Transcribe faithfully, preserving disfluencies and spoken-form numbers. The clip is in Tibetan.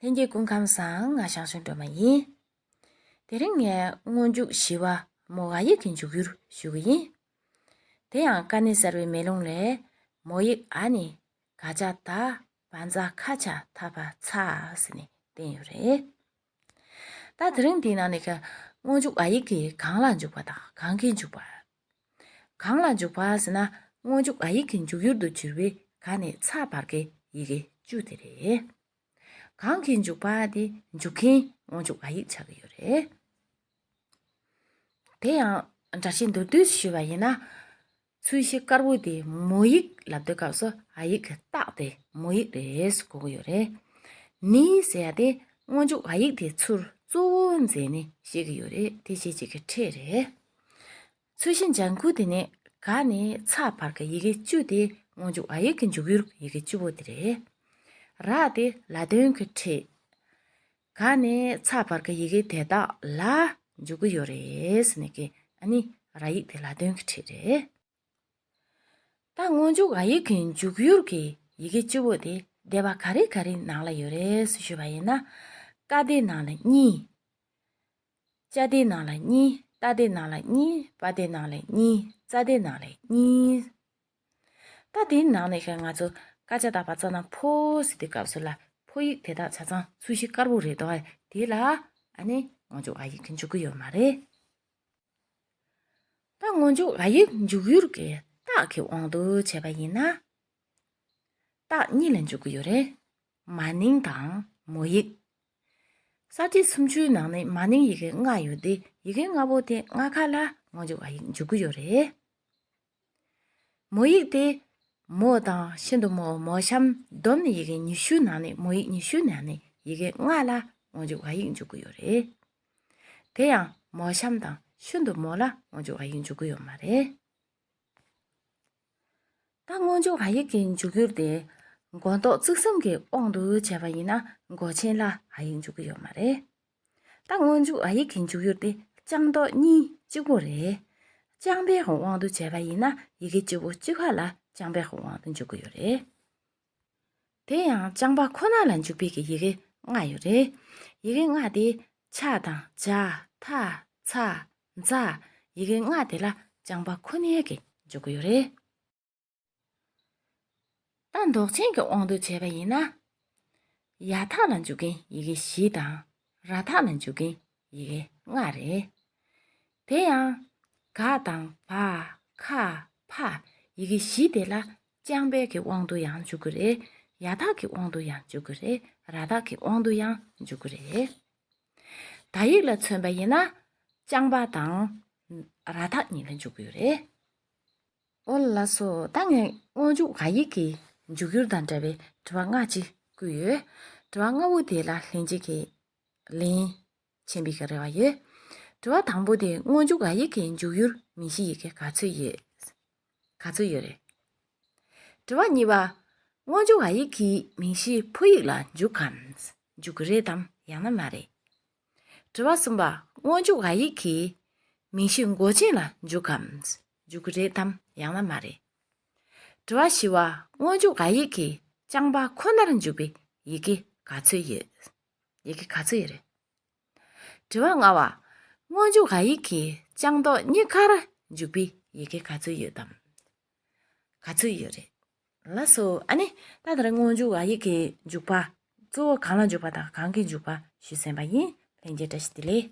ལྷན་རྒྱས་སྐུ་ཁམས་བཟང་། ང་ཞང་ཞུང་སྒྲོལ་མ་ཡིན། དེ་རིང་ངས་སྔོན་འཇུག་བཞི་པ་མོ་འ་ཡིག་གི་འཇུག་ཡུལ་ཞུ་གི་ཡིན། དེ་ཡང་ཀ་ནས་གསལ་བའི་མེ་ལོང་ལས་མོ་ཡིག་འ་ནི་ག་ཅ་ད་བ་ཛ་ཁ་ཆ་ཐ་བ་ཚ་ཟེར་ནས་བསྟན་ཡོད་རེད། ད་དེ་རིང་འདིའི་ནང་ནས་ཀྱི་སྔོན་འཇུག་འ་ཡིག་གི་གང་ལ་འཇུག་པ་དང་གང་གི་འཇུག་པ། གང་ལ་འཇུག་པ་ཟེར་ན། སྔོན་འཇུག་འ་ཡིག་གི་འཇུག་ཡུལ་དུ་གྱུར་པའི་ག་ནས་ཚ་བར་གྱི་ཡི་གེ་བཅུ་དེ་རེད། གང་གི་འཇུག་པ་དེ་འཇུག་མཁན་སྔོན་འཇུག་འ་ཡིག་ཆགས་ཀྱི་ཡོད་རེད། དེ་ཡང་འདྲ་བཤད་མདོར་བསྡུས་ཞུས་པ་ཡིན་ན། ཚུལ་བཞི་དཀར་པོ་དེ་མོ་ཡིག་ལབ་དུས་སྐབས་སུ་འ་ཡིག་གི་རྟགས་དེ་མོ་ཡིག་རེད་ཟེར་གོ་གི་ཡོད་རེད། ནི་ཟེར་ཡ་དེ་སྔོན་འཇུག་འ་ཡིག་དེ་ཚུར་གཙོ་བོ་མཛད་ནས་བཤད་ཀྱི་ཡོད་རེད། དེ་བཤད་བྱེད་ཀྱི་ཕྲད་རེད། ཚུལ་བཞི་ལྗང་ཁུ་དེ་ནས་ག་ནས་ཚ་བར་གྱི་ཡི་གེ་བཅུ་དེ་སྔོན་འཇུག་འ་ཡིག་གི་འཇུག་ཡུལ་ཡི་གེ་བཅུ་པོ་དེ་རེད། ར་དེ་ལ་དོན་གྱི་ཕྲད། ག་ནས་ཚ་བར་གྱི་ཡི་གེ་དེ་དག་ལ་འཇུག་གི་ཡོད་རེད་ཟེར་ནས་ཀྱི་ཨ་ནི་ར་ཡིག་དེ་ལ་དོན་གྱི་ཕྲད་རེད། ད་སྔོན་འཇུག་འ་ཡིག་གི་འཇུག་ཡུལ་གྱི་ཡི་གེ་བཅུ་པོ་དེ་སྡེ་པ་ག་རེ་ག་རེ་ནང་ལ་ཡོད་རེད་ཟེར་ཞུས་པ་ཡིན་ན། ཀ་སྡེ་ནང་ལ་གཉིས། ཅ་སྡེ་ནང་ལ་གཉིས། ཏ་སྡེ་ནང་ལ་གཉིས། པ་སྡེ་ནང་ལ་གཉིས། ཙ་སྡེ་ནང་ལ་གཉིས། ད་དེའི་ནང་ནས་ཀྱང་ང་ཚོ་ཀ་ཅ་ད་བ་ཙ་ན་ཕོ་ཟེར་དུས་སྐབས་སུ་ལ་ཕོ་ཡིག་དེ་དག་ཆ་ཚང་ཚུལ་བཞི་དཀར་པོ་རེད་དོ། དེ་ལ་ཨ་ནི་སྔོན་འཇུག་འ་ཡིག་གི་འཇུག་གི་ཡོད་མ་རེད། ད་སྔོན་འཇུག་འ་ཡིག་འཇུག་ཡུལ་གྱི་རྟགས་ཀྱི་དབང་དུ་བྱས་པ་ཡིན་ན། རྟགས་གཉིས་ལ་འཇུག་གི་ཡོད་རེད། མ་ནིང་དང་མོ་ཡིག་གསལ་བྱེད་སུམ་ཅུའི་ནང་ནས་མ་ནིང་ཡི་གེ་ལྔ་ཡོད་དེ། ཡི་གེ་ལྔ་པོ་དེ་ལྔ་ཀ་ལ་སྔོན་འཇུག་འ་ཡིག་འཇུག་གི་ཡོད་རེད། མོ་ཡིག་དེ་མོ་དང་ཤིན་ཏུ་མོ། མོ་གཤམ་བསྡོམས་ནས་ཡི་གེ་ཉི་ཤུའི་ནང་ནས། མོ་ཡིག་ཉི་ཤུའི་ནང་ནས་ཡི་གེ་ལྔ་ལ་སྔོན་འཇུག་འ་ཡིག་འཇུག་གི་ཡོད་རེད། དེ་ཡང་མོ་གཤམ་དང་ཤིན་ཏུ་མོ་ལ་སྔོན་འཇུག་འ་ཡིག་འཇུག་གི་ཡོད་མ་རེད། ད་སྔོན་འཇུག་འ་ཡིག་གི་འཇུག་ཡུལ་དེ་མགོ་འདོགས་ཚིག་གསུམ་གྱི་དབང་དུ་བྱས་པ་ཡིན་ན། མགོ་ཆེན་ལ་འ་ཡིག་འཇུག་གི་ཡོད་མ་རེད། ད་སྔོན་འཇུག་འ་ཡིག་གི་འཇུག་ཡུལ་དེ་ལྕང་རྡོག་གཉིས་གཅིག་པོ་རེད། རྐྱང་པའི་དབང་དུ་བྱས་པ་ཡིན་ན། ཡི་གེ་བཅུ་པོ་གཅིག་པ་ལ་རྐྱང་པའི་དབང་དུ་འཇུག་གི་ཡོད་རེད། དེ་ཡང་རྐྱང་པ་ཁོ་ན་ལ་འཇུག་པའི་གི་ཡི་གེ་ལྔ་ཡོད་རེད། ཡི་གེ་ལྔ་དེ་ཆ་དང་ཇ། ཐ། ཚ། ཛ། ཡི་གེ་ལྔ་དེ་ལ་རྐྱང་པ་ཁོ་ནའི་གི་འཇུག་གི་ཡོད་རེད། ད་འདོགས་ཆེན་གྱི་དབང་དུ་བྱས་པ་ཡིན་ན། ཡ་ཐག་ལ་འཇུག་མཁན་ཡི་གེ་བཞི་དང་། ར་ཐག་ལ་འཇུག་མཁན་ཡི་གེ་ལྔ་རེད། དེ་ཡང་ག་དང་བ། ཁ། ཕ། ཡི་གེ་བཞི་དེ་ལ་རྐྱང་པའི་གི་དབང་དུ་ཡང་འཇུག་གི་རེད། ཡ་ཐག་གི་དབང་དུ་ཡང་འཇུག་གི་རེད། ར་ཐག་གི་དབང་དུ་ཡང་འཇུག་གི་རེད། ད་ཡིག་ལ་མཚོན་པ་ཡིན་ན། རྐྱང་པ་དང་ར་ཐག་གཉིས་ལ་འཇུག་གི་ཡོད་རེད། ཨོ་ལགས་སོ། ད་ངས་སྔོན་འཇུག་འ་ཡིག་གི་འཇུག་ཡུལ་དང་འབྲེལ་བའི་དྲི་བ་ལྔ་ཅིག་བསྐུར་ཡོད། དྲི་བ་ལྔ་པོ་དེ་ལ་ལྷན་རྒྱས་ཀྱིས་ལན་མཁྱེན་པའི་གི་རེ་བ་ཡོད། དྲི་བ་དང་པོ་དེ། སྔོན་འཇུག་འ་ཡིག་གི་འཇུག་ཡུལ་མིང་གཞི་ཡི་གེ་ག་ཚོད་ཡོད། ག་ཚོད་ཡོད་རེད། དྲི་བ་གཉིས་པ། སྔོན་འཇུག་འ་ཡིག་གི་མིང་གཞི་ཕོ་ཡིག་ལ་འཇུག་གམ། འཇུག་གི་རེད་དམ་ཡང་ན་མ་རེད། དྲི་བ་གསུམ་པ། སྔོན་འཇུག་འ་ཡིག་གི་མིང་གཞི་མགོ་ཅན་ལ་འཇུག་གམ། འཇུག་གི་རེད་དམ་ཡང་ན་མ་རེད། དྲི་བ་བཞི་པ། སྔོན་འཇུག་འ་ཡིག་གི་རྐྱང་པ་ཁོ་ནར་འཇུག་པའི་ཡི་གེ་ག་ཚོད་ཡོད། ཡི་གེ་ག་ཚོད་ཡོད་རེད། དྲི་བ་ལྔ་པ། སྔོན་འཇུག་འ་ཡིག་གི་རྐྱང་རྡོག་གཉིས་ཀར་འཇུག་པའི་ཡི་གེ་ག་ཚོད་ཡོད་དམ། ག་ཚོད་ཡོད་རེད། ལགས་སོ། ཨ་ནི་ད་ལྟར་སྔོན་འཇུག་འ་ཡིག་གི་འཇུག་པ་གཙོ་བོ་གང་ལ་འཇུག་པ་དང་གང་གི་འཇུག་པ་ཞུས་ཟིན་པ་ཡིན། ལྷན་རྒྱས་བཀྲ་ཤིས་བདེ་ལེགས།